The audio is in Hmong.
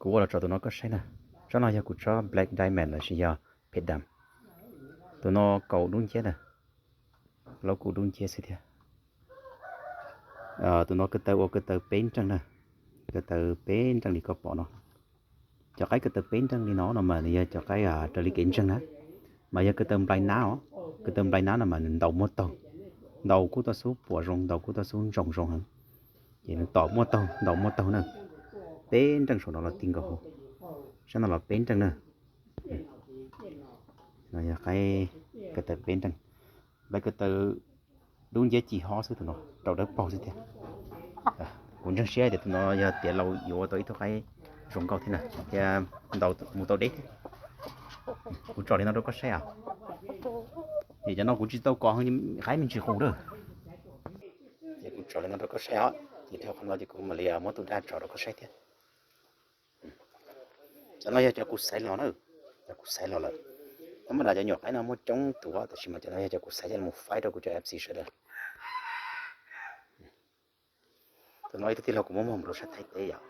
Kuv ua los tso tus no koj saib na. Tsob no yog kuv tsob Black Diamond los sis yog phem dam. Tus no kaum dub nciab na, laub kuj dub nciab xwb thiab. Tus no ko taw ua ko taw peb nreej na, ko taw peb nreej li koj pom no. Cov qaib ko taw peb nreej li no no mas nws yog cov qaib raws li kev ntseeg na. Mas yog ko taw nplai nab os, ko taw nplai nab no mas nws ntaus muaj taug, ntaus kuj tau xub puas zoo, ntaus kuj tau xub ntsoos zoo heev. Ces nws tom muaj taug, ntaus muaj taug na. Peb nreej saum no los ti nkaus hauv, sab no los peb nreej na. No yog qaib ko taw peb nreej, nplai ko taw dub nciab ci hob xwb, tus no rau dawb paug xwb thiab. Kuv ntseeg siab tias tus no yog tiav laus yuav ua tau ib tug qaib zoo nkauj thiab na, thiab ntaus mus tau deb thiab. Kuv tso li no rau koj saib os. Ces cov no kuv tsis tau kov qaib me ntsis qus lawm. Ces kuv tso li no rau koj saib os, ces dhau qhov no ces kuv mam li muab tus daj tso rau koj saib thiab. Cov no yog cov kuv xaiv los na, cov kuv xaiv los lawm. Thab maj das cov nyuam qaib no muaj coob tus, tab sis mas cov no yog cov kuv xaiv coj los faib rau kuv cov F C sawv daws. Tus no ib tug tij laug kuv muab muag mus rau sab Thaib teb yom,